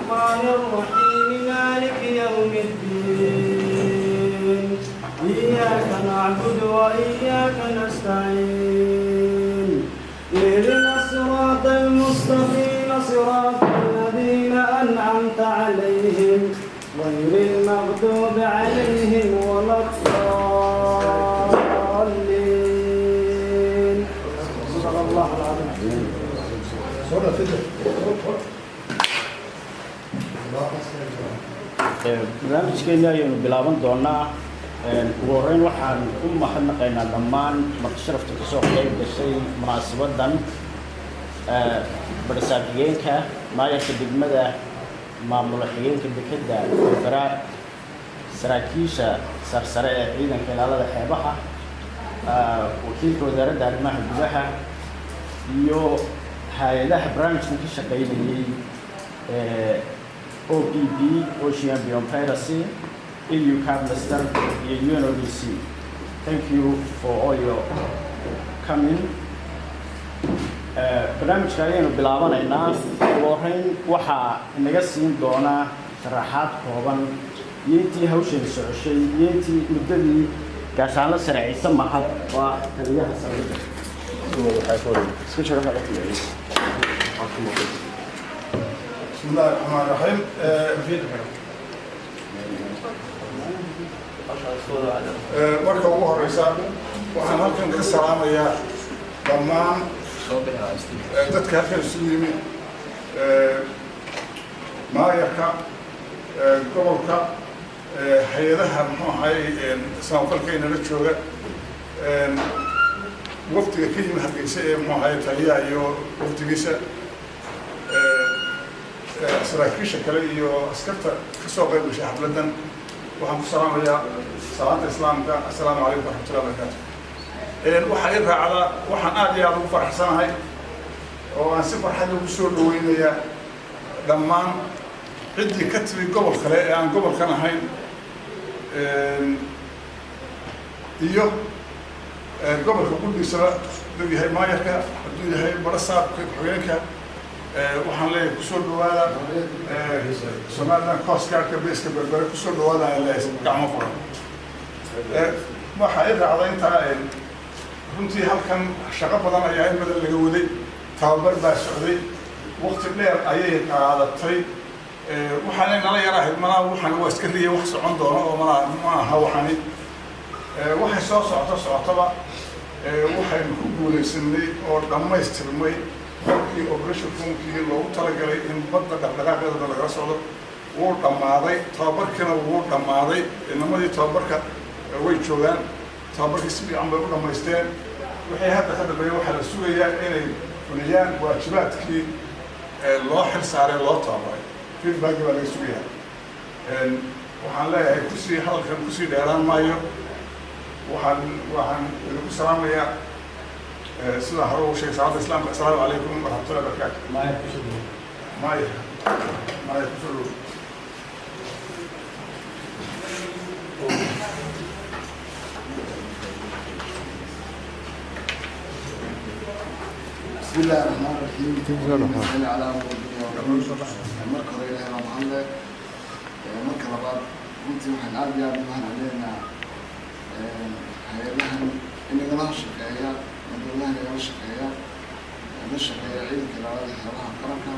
الرحمن الرحيم مالك يوم الدين إياك نعبد وإياك نستعين اهدنا الصراط المستقيم صراط الذين أنعمت عليهم غير المغضوب عليهم ولا الضالين. صدق الله العظيم. Barnaamijkeeni ayaynu bilaaban doonaa. Ugu horreyn waxaan u mahadnaqaynaa dhammaan marti sharafta kasoo qayb gashay munaasibadan, barasaab xigeenka, maayarka degmada, maamula xigeenka dekeda Berbera, saraakiisha sarsare ee ciidanka ilaalada xeebaha, wakiilka wasaaradda arrimaha gudaha iyo hay-adaha barnaamijkan ka shaqaynayay, OBP, Ocean Beyond Piracy, EU Cluster iyo UNODC. Thank you for all your coming. Barnaamijka ayaynu bilaabanaynaa. Ugu horreyn waxaa inaga siin doonaa sharaxaad kooban iyo intii hawshani socoshay iyo intii muddadii gaashaanle sare Ciise Mahad oo ah taliyaha saldhigga. Iska sharaxa. بسم الله الرحمن الرحيم. Marka ugu horeysa waxaan halkan ka salaamayaa dhammaan dadka halkan isugu yimi, maayarka gobolka, hay-adaha, muxuu ahay, samafalka inala jooga, wafdiga ka yimi Hargeysa ee, muxuu ahay, taliyaha iyo wafdigiisa, saraakiisha kale iyo askarta ka soo qayb gashay xafladdan. Waxaan ku salaamayaa salaanta islaamka: assalaamu calaykum waraxmatullahi wabarakaatu. Waxaa i raacda, waxaan aad iyo aad ugu faraxsanahay oo aan si farxad ugu soo dhaweynayaa dhammaan ciddii ka timi gobol kale ee aan gobolkan ahayn iyo gobolka qudhiisaba, hadduu yahay maayarka, hadduu yahay barasaabka ku-xigeenka. Waxaan leeyahay kusoo dhawaada Somaliland Coast Guardka, base-ka Berbere kusoo dhawaada ayaan leeyahay, gacmo furan. Waxaa i raacda intaa, runtii halkan shaqo badan ayaa in badan laga waday, tababar baa socday, waqti dheer ayay qaadatay. Waxaanay nala yar ahayd malaa waxaan waa iska riya, wax socon doono oo malaa ma aha. Waxani waxay soo socoto socotaba, waxaynu ku guulaysanay oo dhammaystirmay qolkii operation roomkii loogu talagalay in badda dhaqdhaqaaqeeda lagala socdo. Wuu dhammaaday, tababarkiina wuu dhammaaday. Inamadii tababarka way joogaan, tababarkii si fiican bay u dhammaysteen. Wixii hadda ka dambeeya waxaa la sugayaa inay fuliyaan waajibaadkii loo xil saaray, loo tababaray. Feedback baa laga sugayaa. Waxaan leeyahay, kusii hadalkan kusii dheeraan maayo. Waxaan idinku salaamayaa sidaa hore ugu sheegay salaada islaamka: assalaamu calaykum waraxmatullahi wabarakaatu. Maya, maya, kusoo dhow. بسم الله الرحمن الرحيم، صل على محمد. Marka hore Ilahay baa mahadle. Marka labaad, runtii waxaan aad iyo aad u mahad celinaynaa hay-adahan inagala shaqeeya, dowlaha nagala shaqeeya, la shaqeeya ciidanka ilaalada xeebaha qaranka,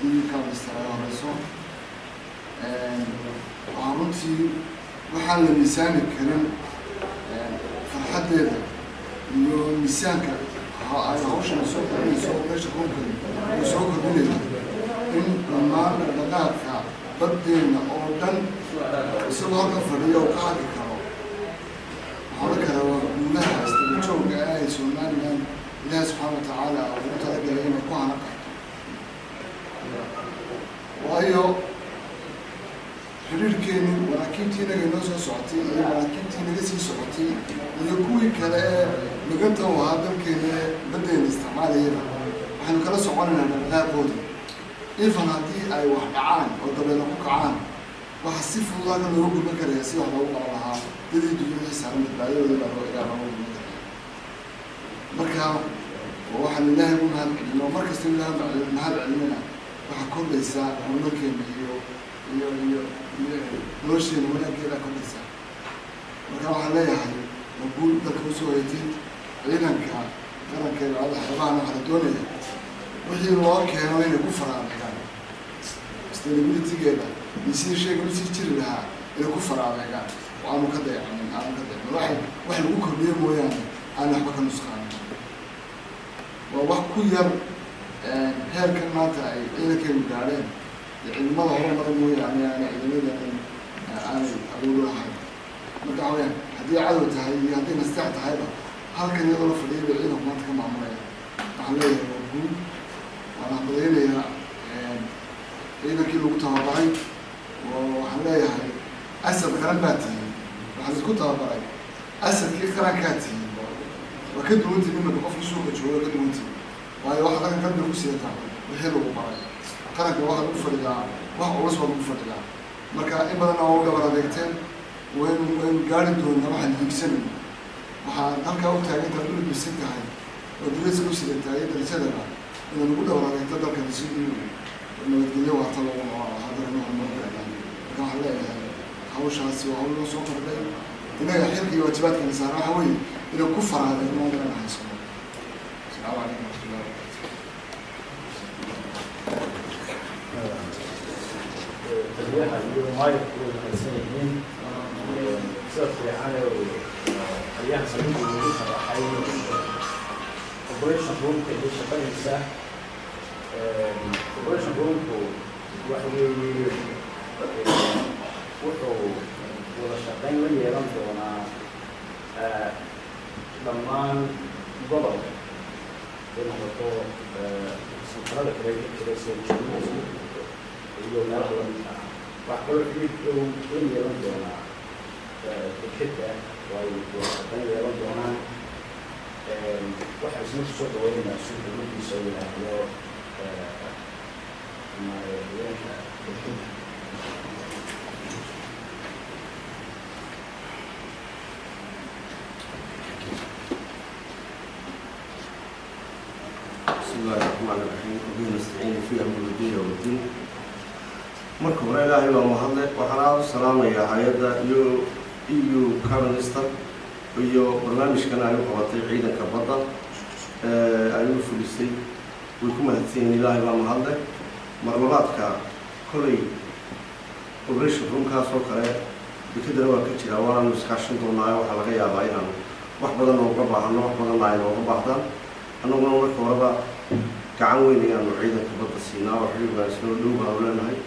EU Cluster ay horeyso. Waxaa runtii waxaan la miisaami karin farxaddeeda iyo miisaanka ay hawshan soo kordhinayso, meesha roomkan uu soo kordhinayo, in dhammaan dhaqdhaqaaqka baddeena oo dhan isagoo halka fadhiyo oo ka hadli karo. Waxaa odhan karaa waa guulaha isdaba joogga ah ee Somaliland Ilaahi subxaana watacaala ugu talagalay inay ku hana qarto, waayo xiriirkeeni, maraakiibtii inaga inoo soo socotay iyo maraakiibtii naga sii socotay iyo kuwii kale ee maganta u ahaa dalkeena ee baddeena isticmaalayaba, waxaynu kala soconaynaa dhaqdhaqaaqoodii. Even haddii ay wax dhacaan oo dabeelo ku kacaan, waxaa si fudud halkan looga gudban karaya si wax loogu qaban lahaa dadii dunya wixii saaran, badbaadadooda baa loo ilaa looga gudban karaya. Marka waxaan Ilaahay ugu mahad celino, mar kasta Ilaahay mahad celinana. Waxaa kordhaysaa horumarkeena iyo nolosheena wanaaggeedaa kordhaysaa. Marka waxaan leeyahay waa guul dalka usoo hoyatay. Ciidanka qaranka ilaalada xeebahana waxaa la doonaya wixii loo keeno inay ku faraadeegaan sustainability-geeda iyo sidii shaygan usii jiri lahaa inay ku faraadeegaan oo aanu ka dayacanin, aanu ka dayacanin. Waxay wax lagu kordhiyo mooyaane aan waxba ka nusqaanin. Waa wax ku yar heerkan maanta ay ciidankeenu gaadheen iyo ciidamada horumara mooyaane aanay ciidamadan aanay awood u lahayn. Marka waxa weyaan, haddii cadow tahay iyo hadday nasteex tahayba, halkan iyadoo la fadhiyay bay ciidanku maanta ka maamulaya. Waxaan leeyahay waa guul. Waan hambalyaynayaa ciidankii lagu tababaray oo waxaan leeyahay asad qaran baa tihiin. Waxaa laisku tababaray asadkii qarankaa tihiin. Waa ka duwantihin iminka qofkii suuqa jooga, ka duwantihin, waayo waxaad halkan qalbiga ku sidataa wixii lagu baray qaranka. Waxaa lagu fadhidaa wax culus baa lagu fadhidaa. Marka in badanna waa u dhabar adeegteen. Waynu gaari doonaa waxaan hiigsanayno. Waxaad halkaa u taagantahay, u labisan tahay oo dariska u sidataa iyo darajadaba inaad ugu dhabar adeegto dalkani sidii nabadgelyo waarta loogu noqon lahaa, dalkana horumar gaadhaan. Marka waxaan leeyahay hawshaasi waa hawl noo soo kordhay. Innaga xilka iyo waajibaadkana saaran waxa weeye inay ku faraadeen inaan haysano. Asalaamu calaykum waraxmatullahi wabarakatu. Taliyaha iyo maayarku way mahadsan yihiin sida fiican ee uu taliyaha saldhigga ugu sharaxay operation roomka iyo shaqadiisa. Operation roomku waxa weeye wuxuu wada shaqayn la yeelan doonaa dhammaan gobolka, ay noqoto santarada kale ka jira sida Jabuuti iyo meelaha lamidka ah. Waxaa kaloo xidhiidh dhow la yeelan doonaa dekeda oo ay wada shaqayn yeelan doonaan. Waxaa isna kusoo dhaweynaynaa si dowladdiisa u yidhaahdo maareeyayaasha dekeda. بسم الله الرحمن الرحيم وبه نستعين في أمر الدنيا والدين. Marka hore Ilaahay baa mahadle. Waxaan aada u salaamayaa hay-adda iyo EU Minister iyo barnaamijkan ay u qabatay ciidanka badda ay u fulisay. Way ku mahadsan yihiin. Ilaahay baa mahadle. Mar labaadka, kolay operation roomkaas oo kale dekedana waa ka jiraa, waanaanu iskaashan doonaa. Waxaa laga yaabaa inaanu wax badan nooga baahano, wax badanna ay nooga baahdaan. Annaguna marka horeba gacan weyn ayaanu ciidanka badda siinaa oo xiriir wanaagsan oo dhow baanu leenahay.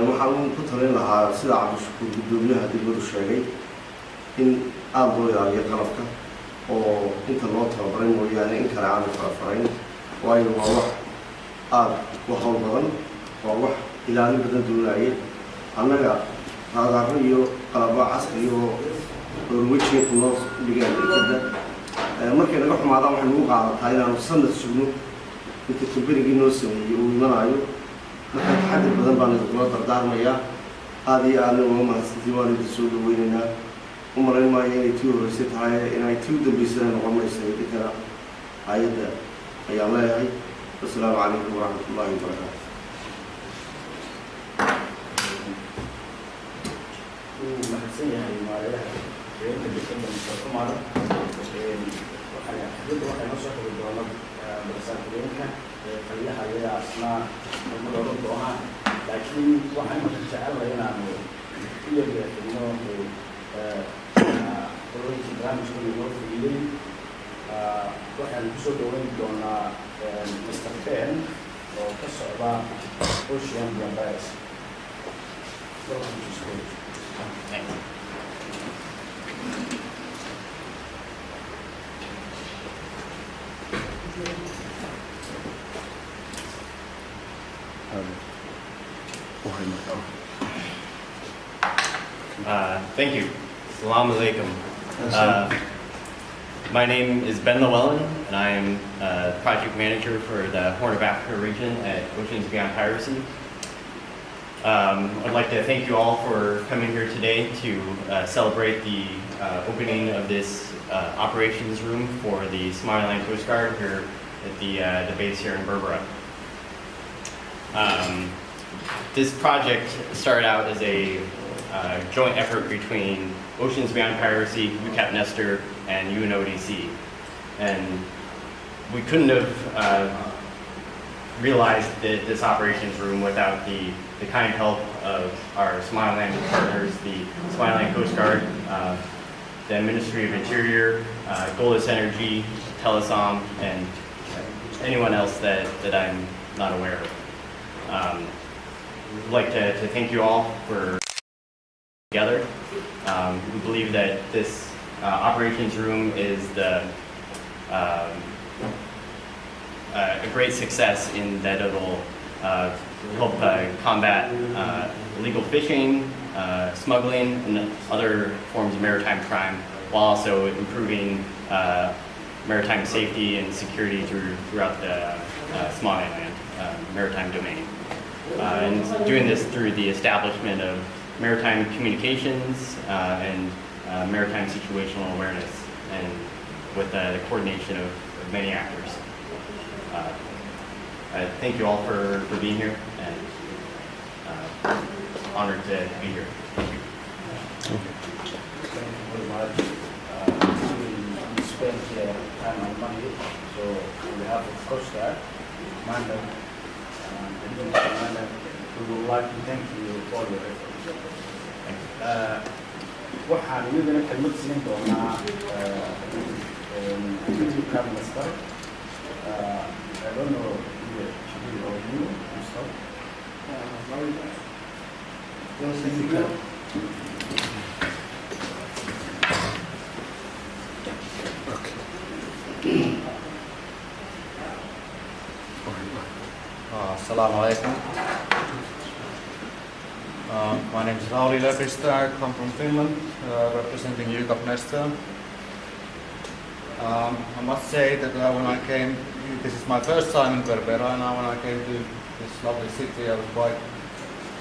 Waxaan ku talin lahaa, sida Cabdishakuur guddoomiyaha degmadu sheegay, in aada loo ilaaliyo qalabka oo inta loo tababaray mooyaane in kale aanu farafarayn, waayo waa wax aada u hawl badan, waa wax ilaalin badan doonaya. Annaga raadaaro iyo qalabo casri oo dhowrwejiinku noo dhigeen dekeda, markay naga xumaadaan waxay nagu qaadataa inaanu sanad sugno inta kambanigii noo sameeyey uu imanaayo. Marka taxadir badan baan idinkula dardaarmayaa. Aada iyo aadna uga mahadsantii, waan idin soo dhaweynaynaa. U malayn maayo inay tii horreysay tahay, inay tii u dambeysana noqon maysa. Idinkana hay-adda ayaan leeyahay wasalaamu calaykum waraxmat ullahi wabarakaatu. Wuu mahadsan yahay maareeyaha ciidanka dekeda, Mr. Cumar. Waxay xafladda waxay noo soo xiri doona barasaar-xigeenka. Taliyaha ayaa isna kelmad odhan doona, laakiin waxaan imika jecelnahay inaanu u yaryeexino qolooyinkii barnaamijkan inoo fuliyey. Waxaan kusoo dhaweyn doonaa Mr. Ben oo ka socda Ocean Beyond Piracy. Welcome to stage. Thank you. Thank you. Assalamu alaikum. My name is Ben Llewellyn, and I am project manager for the Horn of Africa region at Oceans Beyond Piracy. I'd like to thank you all for coming here today to celebrate the opening of this operations room for the Somaliland Coast Guard here at the base here in Berbera. This project started out as a joint effort between Oceans Beyond Piracy, EUCAP Nestor, and UNODC. And we couldn't have realized this operations room without the kind help of our Somaliland partners, the Somaliland Coast Guard, the Ministry of Interior, Golis Energy, Telesom, and anyone else that I'm not aware of. I'd like to thank you all for together. We believe that this operations room is a great success in that it'll help combat illegal fishing, smuggling, and other forms of maritime crime, while also improving maritime safety and security throughout the Somaliland maritime domain. And doing this through the establishment of maritime communications and maritime situational awareness, and with the coordination of many actors. I thank you all for being here, and honored to be here. Thank you. Thank you very much. We spent time and money, so on behalf of Coast Guard, Commander, and the Deputy Commander, we would like to thank you for your efforts. Waxaan iyadana kelmad siin doonaa Deputy Prime Minister. I don't know either Jibril or you, Mr. Thank you. Assalamu alaikum. My name is Rauli Lepistö. I come from Finland, representing EUCAP Nestor. I must say that when I came, this is my first time in Berbera, and when I came to this lovely city, I was quite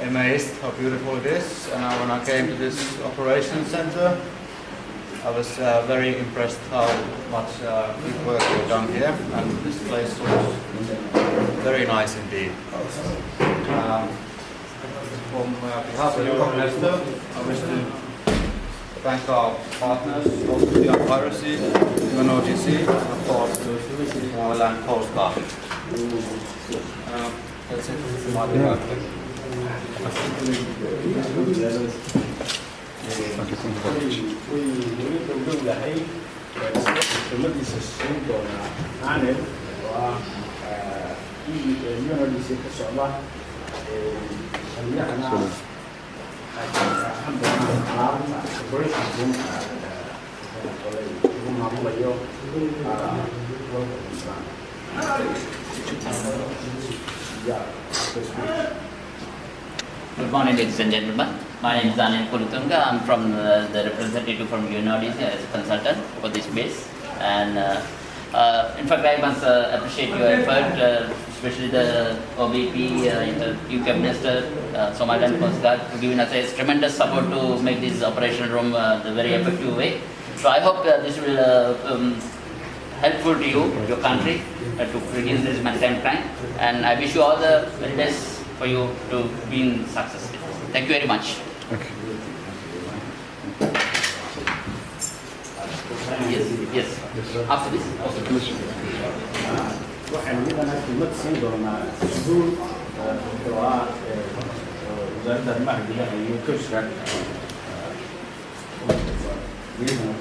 amazed how beautiful it is. And when I came to this operation center, I was very impressed how much good work you've done here, and this place looks very nice indeed. From behalf of EUCAP Nestor, I wish to thank our partners, also the Piracy, UNODC, and of course Somaliland Coast Guard. That's it from my behalf. Way weli dowdhow yahay kelmadiisa siin doonaa Anel oo ah UNODC ka socda taliyahana raaxan doonaa alaabta operation roomka lagu maamulayo gobolka Puntland. Yeah, Good morning, ladies and gentlemen. My name is Anil Kulatunga. I'm from the representative from UNODC as a consultant for this base. And in fact, I must appreciate your effort, especially the OBP, EUCAP Nestor, Somaliland Coast Guard, for giving us a tremendous support to make this operation room the very effective way. So I hope this will helpful to you, your country, to reduce this maritime crime. And I wish you all the very best for you to be in success. Thank you very much. Okay. Yes. After this? Okay. Waxaan iyadana kelmad siin doonaa suhuul oo ah wasaaradda arrimaha gudaha iyo Coast Guard iyadana.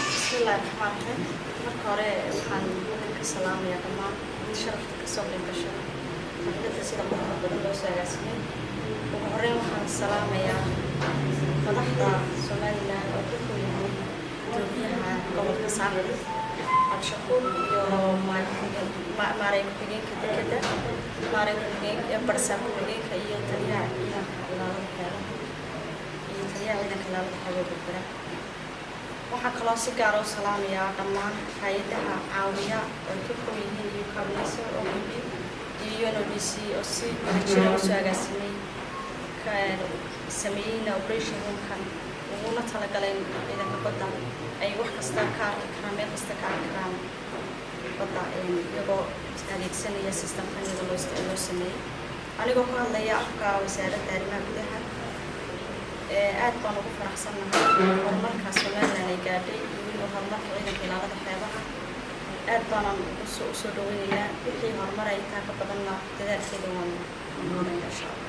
Bismillahi raxmaan raxiim. Marka hore waxaan idinka salaamayaa dhammaan sharafta kasoo qayb gashay xafladda sida quruxda badan loo soo agaasimay. Ugu horeyn waxaan salaamayaa madaxda Somaliland oo ka yahay gudoomiyaha gobolka Saaxil Cabdishakuur iyo maaray ku-xigeenka dekeda, maaray ku-xigeenka, barsaab ku-xigeenka iyo taliyaha ciidanka ilaalada xeebaha iyo taliyaha ciidanka ilaalada xeebaha Berbera. Waxaa kaloo si gaara u salaamayaa dhammaan hay-adaha caawiya oo ay ka kow yihiin EUCAP Nestor, OBP iyo UNODC oo si wadajira usoo agaasimay. Sameeyeyna operation roomkan uguna talagalay in ciidanka badda ay wax kasta ka arki karaan, meel kasta ka arki karaan badda, iyagoo adeegsanaya systemkan iyadoo loo sameeyey. Anigoo ku hadlaya afka Wasaaradda Arrimaha Gudaha, aad baan ugu faraxsannahay horumarka Somaliland ay gaadhay iyo weliba horumarka ciidanka ilaalada xeebaha. Aad baanan usoo dhaweynaynaa. Wixii horumar ay intaa ka badanna dadaalkeeda waan doonaya, insha Allah.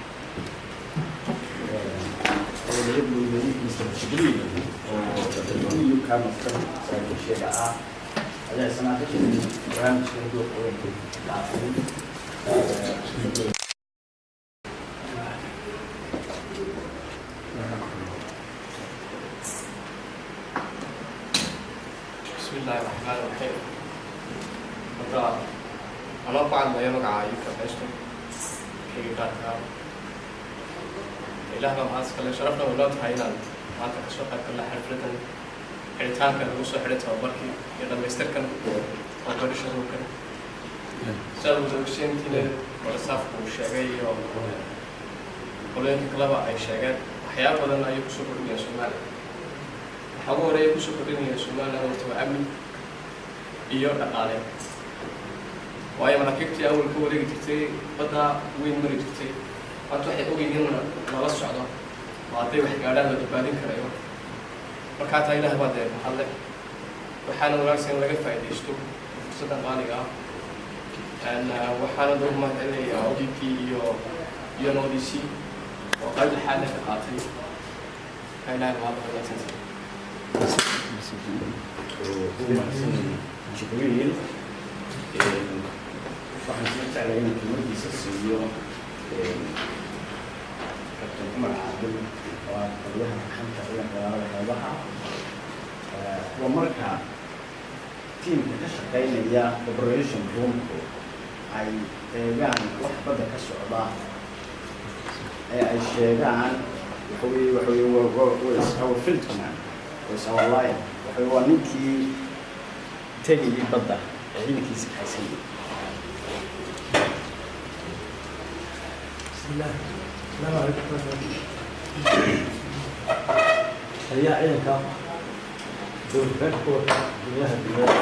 Mr. Jibriil oo EU Council saraakiisheeda ah ayaa isna ka sheegay barnaamijka doorka weyn ka qaatay. بسم الله الرحمن الرحيم. Horta anoo ku hadlayo magaca Yuka Beshto kayga gaarka ah, Ilaah baa mahad iskale. Sharafna way noo tahay inaan maanta kasoo qayb galna xafladan xidhitaanka lagu soo xidhay tababarkii iyo dhammaystirkan operation roomkan. Sidaad wada ogseentiina, warasaafku uu sheegay iyo qolooyinka kaleba ay sheegeen, waxyaaba badan ayuu kusoo kordhinaya Soomaaliya. Waxaa ugu horeeya kusoo kordhinaya Somaliland horta waa amni iyo dhaqaale, waayo maraakiibtii awal ka wareegi jirtay badda weyn mari jirtay maanta waxay ogyihiin lala socdo oo hadday wax gaadhaan la badbaadin karayo. Markaa taa Ilaah baa dee mahadle. Waxaana wanaagsan in laga faa'iidaysto fursadda qaaliga ah. Waxaana doogu mahad celinayaa ODP iyo UNODC oo qayb lixaad ka qaatay. Marka Ilaah mahad wanaagsantahay. Uu mahadsan Jibriil. Waxaan isla jeclay inuu kelmadiisa siiyo Kabtan Cumar Caadil oo ah taliyaha xanta ciidanka ilaalada xeebaha. Waa marka tiimka ka shaqeynaya operation roomku ay eegaan wax badda ka socda ee ay sheegaan, waxa weye waa our field command, is our line. Waxa weye waa ninkii tegayay badda ee ciidankiisa kaxaysanayay. بسم الله، السلام عليكم ورحمة الله. Taliyaha ciidanka dowlad gobolka, gudoomiyaha degmada,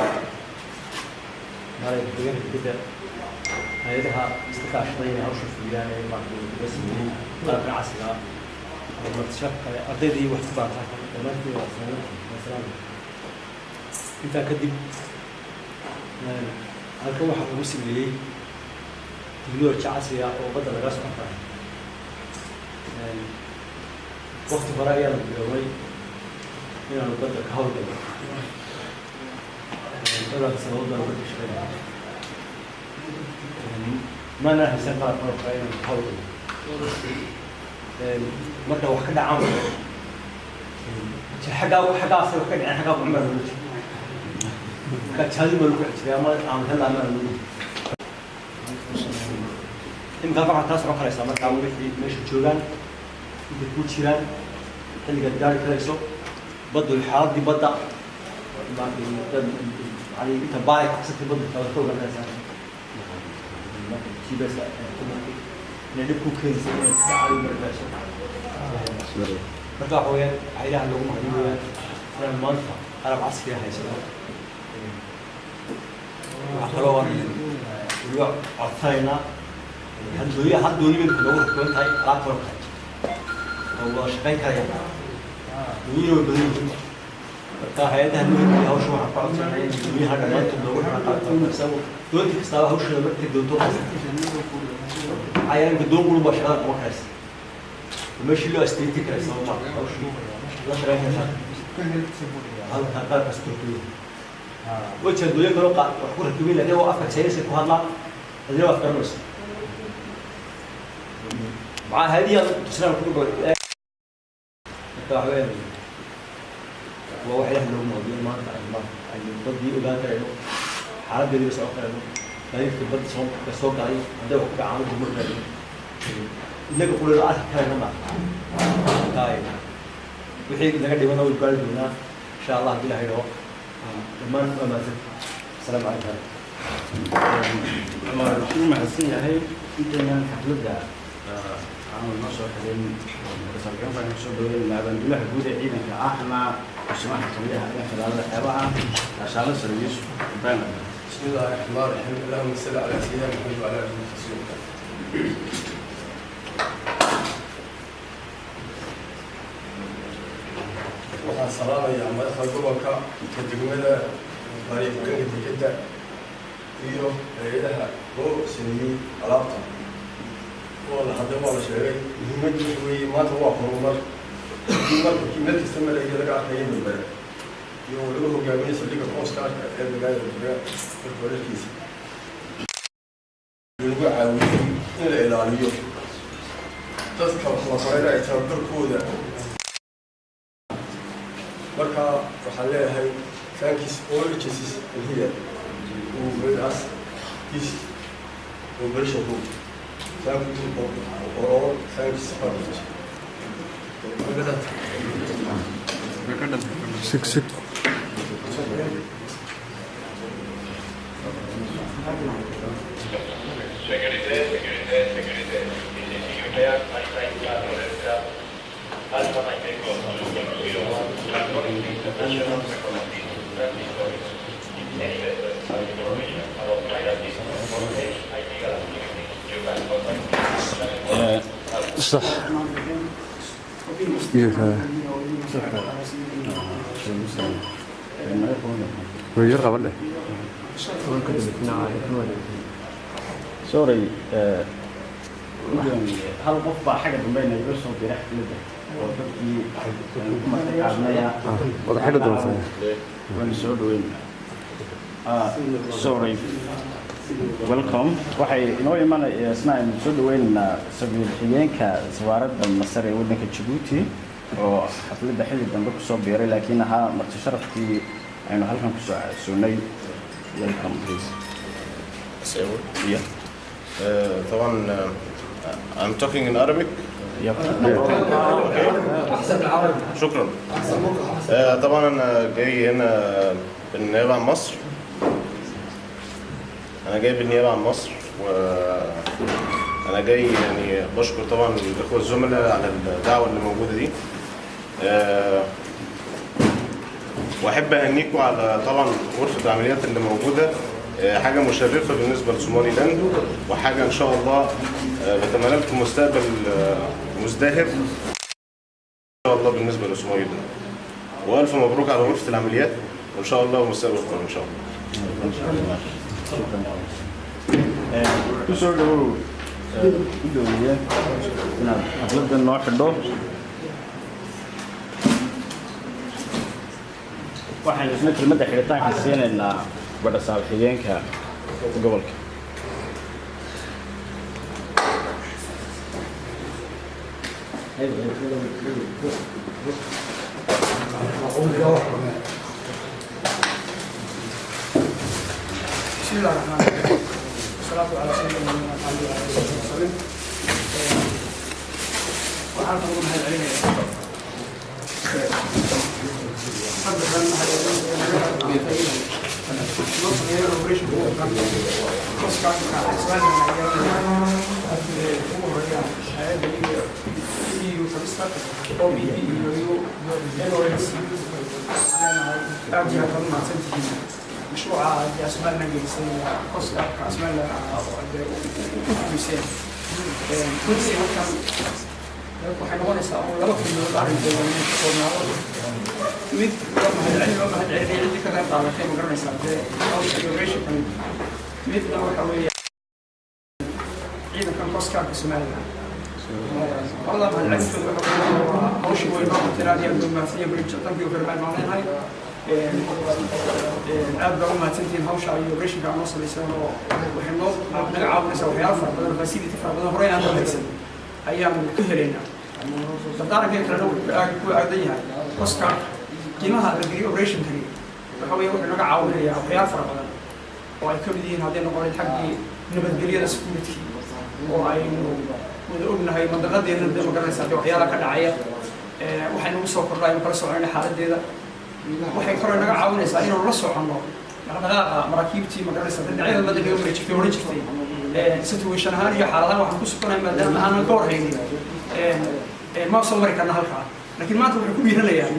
maarayka deegaanka degedda, hay-adaha iska kaashaday inay hawsha fuliyaan ee maaragtay laga sameeyey qalabkan casriga ah, martisha kale, ardaydii wax ku barata, dhammaantiin waa salaam. Intaa kadib, halkan waxaa lagu sameeyey tiknoloji casri ah oo badda laga socon karo. Waqti hore ayaa la biloobay inaanu badda ka hawlgalno. Dhowrka sanadood baan badda shaqeynaya, maana haysan qalab qalabka inaanu ka hawlgalno. Marka wax ka dhacaan, xaggaa xaggaasay wax ka dhaceen, xaggaa cumar loola jiro, marka jaadin baa lagu dhex jiray ama aan helaa ama loola jiro. Iminka halkan waxaad kala socon karaysaa markaa wixii meesha joogaan, intay ku jiraan, xilligaad gaari karayso baddu, xaaladii badda, yani inta baalay kacsatay baddu waad ka ogaan karaysaa. Marka GPS inay dhib ku keenaysa inay si cadi u mari karayso. Marka waxa weeyaan, waxaa Ilaah loogu mahadin weeyaan inaan maanta qalab casri ah haysano. Waxaa kaloo aan weliba codsanaynaa hal dooni, hal dooni bay noogu rakiban tahay alaabta hore tahay oo wada shaqayn karaya. Dooniyina way badan yihiin. Marka hay-adaha muhimka hawsha waxaan ku codsanay in dooniyaha dhammaantood loogu xidhan qalabka. Doonti kastaaba hawsheeda markay doonto qabsata. Maxaa yeelay imika doon qurun baa shaqada qaban karaysa oo meeshii loo asteyti karaysa ma hawshii la shaqayn karaysa. Halka qalabkaas ku rakiban way jiraan doonyo kaloo wax ku rakibin, laakiin waa afka Chinese ku hadlaan, adina waa afgaranayso. Maxaa hadiya tusnaan ku gobol. Marka waxa weeyaan, waa wax Ilaah loogu mahadiyo maanta aynu baddii ogaan karayno, xaaladdeedii socon karayno, gaadiidka badda soo ka soo galay hadday wax ku dhacaan u gurman karayno, innaga qulada arki karayno. Ma marka wixii naga dhimana way gaari doonaa, insha Allah, haddii Ilahay dhaho. Dhammaan waa mahadsan. Asalaamu calaykum. Cumar wuxuu mahadsan yahay. Intaynaan xafladda Aanu noo soo xidhin sarkaanka, waxaan kusoo dhaweynaynaa abaanduulaha guud ee ciidanka, ahna kusimaha taliyaha ciidanka ilaalada xeebaha, Gaashaanle Sare Yuusuf Ibraahim. بسم الله الرحمن الرحيم، اللهم صل على سيدنا محمد وعلى اله وصحبه. Waxaan salaamayaa madaxda gobolka, ka degmada, maareeye dekeda iyo hay'adaha loo sameeyey alaabta. Waa la hadlay, waa la sheegay. Muhiimaddu waxa weeye maanta waa horumar. Haddii markii meel kasta maraya laga arkaya Berbera iyo lagu hogaamiyey saldhigga Coast Guardka ee magaalada Berbera horkoorarkiisa lagu caawiyey in la ilaaliyo dadka wax la barayna ay tababarkooda. Marka waxaan leeyahay thanks all agencies in here who made us this operation group. Thank you for all. Thanks very much. Sik sik. Sécurité, sécurité, sécurité. This is European Maritime Patrol Alpha Mike Echo 01, International Recommended Friendly Service. If any vessel has information about piracy or any illegal activity, you can contact صح. Iyo yar qaban dheh. Sorry, hal qof baa xagga dambe inaga soo diray xafladda oo dadkii ku marti qaadnaya. Wada xidhi doontaa. Waan soo dhaweynaa. Sorry, welcome. Waxay inoo imanaya isna aynu soo dhaweynaynaa safiir xigeenka safaaradda Masar ee waddanka Jabuuti oo xafladda xilli dambe kusoo biiray, laakiin ahaa marti sharafkii aynu halkan kusoo casuunay. Welcome, please. Yeah. طبعا I'm talking in Arabic. Yep. شكرا. طبعا انا جاي هنا بالنيابة عن مصر. انا جاي بالنيابة عن مصر، وانا جاي يعني بشكر طبعا الاخوة الزملاء على الدعوة اللي موجودة دي. واحب اهنيكم على طبعا غرفة العمليات اللي موجودة، حاجة مشرفة بالنسبة لصومالي لاند، وحاجة ان شاء الله بتمنى لكم مستقبل مزدهر ان شاء الله بالنسبة لصومالي لاند. والف مبروك على غرفة العمليات، وان شاء الله مستقبل قوي ان شاء الله. Kusoo dhawow, gudoomiye, inaad xafladda noo xidho. Waxaynu isna kelmadda xidhitaanka siinaynaa badhasaab xigeenka gobolka. بسم الله الرحمن الرحيم، والصلاة على سيدنا محمد وعلى آله وصحبه وسلم. Waxaan ugu mahad celinayaa hadda baan mahad celinaya loo sameeyo operation Coast Guardka Somaliland ugu horeeya hay'adda EU Commissioner OPP iyo NOS. Aad iyo aad baad mahadsantihiin. Mashruuca aad Somaliland gelisay Coast Guardka Somaliland u fuliseen, runtii halkan waxay noqonaysaa oo laba kelmadood arrinteeda inay ka koobnaado. Mid waa mahadcelin loo mahadcelinaya ciddii ka qayb qaadatay, ma garanaysaa, dee hawsha operationkan. Midna waxa weeye ciidankan Coast Guardka Somaliland. Qolada mahadcelintooda waxa weeye waa hawshii way noo qabteen, aad iyo aad baa mahadsan yahay. Thank you very much baan leenahay. Aad baa u mahadsantihiin hawsha iyo operationka aad noo samayseen, oo waxay noo naga caawinaysaa waxyaalo fara badan, facility fara badan horey aan loo haysan ayaanu ka helaynaa. Dardaaranka kalena wuxuu ku aadan yahay Coast Guard. Qiimaha la geliyo operationkani waxa weeye wuxuu naga caawinayaa waxyaalo fara badan oo ay ka mid yihiin hadday noqonayd xaggii nabadgelyada, security, oo aynu wada ognahay mandaqadeena, dee ma garanaysaa, dee waxyaalaha ka dhacaya waxay nagu soo kordha aynu kala soconayna xaaladeeda. Waxay kaloo naga caawinaysaa inaanu la soconno dhaqdhaqaaqa maraakiibtii, ma garanaysaa, dhinacyada badda naga mari jirtay, odhan jirtay. Situation ahaan iyo xaaladahan waxaan ku sugannahay, maadaama aanan ka warhaynin, ma soo mari karna halkaa. Laakiin maanta waxay ku dhiiranayaan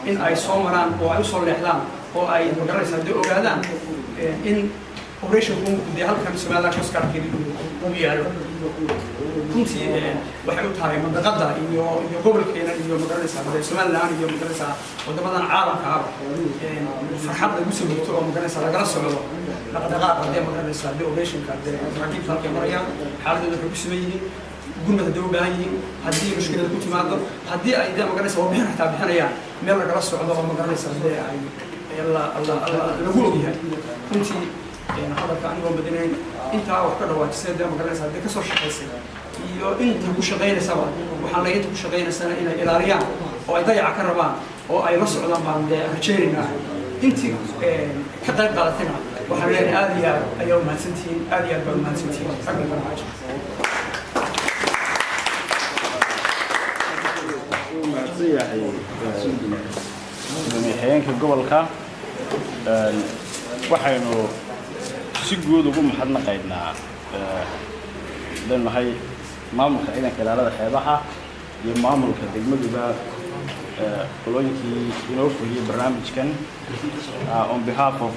in ay soo maraan oo ay usoo leexdaan oo ay, magaranaysaa, dee ogaadaan in operation room dee halkan Somaliland Coast Guard-keedii uu yaalo. Runtii waxay u tahay mandaqada iyo gobolkeena iyo, magaranaysaa, dee Somaliland iyo, magaranaysaa, wadamadan caalamka ahba farxad lagu soo hogto oo, magaranaysaa, lagala socdo dhaqdhaqaaqa dee, magaranaysaa, dee operationka, dee maraakiibta halkay marayaan, xaaladooda waxay ku sugan yihiin, gurmad hadday u baahan yihiin, haddii mushkilad ku timaado, haddii ay dee, magaranaysa, warbixin xataa bixinayaan, meel lagala socdo oo, magaranaysa, dee ay lagu ogyahay. Runtii hadalka anigoo badinayn, intaa wax ka dhawaajisay dee, magaranaysa, dee kasoo shaqaysay iyo inta ku shaqaynaysaba, waxaan leeyahay inta ku shaqaynaysana inay ilaaliyaan oo ay dayaca ka rabaan oo ay la socdaan baan dee rajaynaynaa. Intii ka qayb qaadatayna waxaan leenahay aad iyo aad ayaa umahadsantihiin, aad iyo aad baa umahadsantihiin. Ragga kala. Mahadsan yahay gudoomiye-xigeenka gobolka. Waxaynu si guud ugu mahadnaqaynaa, hadaynu nahay maamulka ciidanka ilaalada xeebaha iyo maamulka degmaduba, qolooyinkii inoo fuliyey barnaamijkan. On behalf of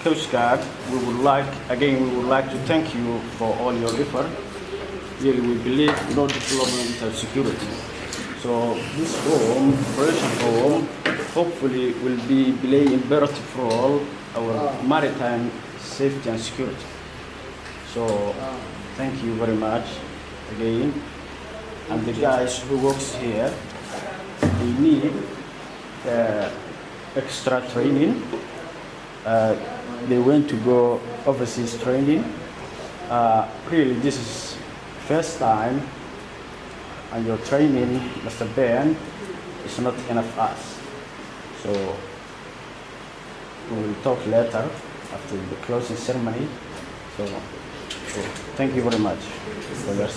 Coast Guard, we would like, again, we would like to thank you for all your effort. Really, we believe no development without security. So this room, operation room, hopefully will be play imperative role our maritime safety and security. So thank you very much again. And the guys who works here, they need extra training. They went to go overseas training. Really, this is first time, and your training, Mr. Ben, is not enough us. So we will talk later after the closing ceremony. So thank you very much for your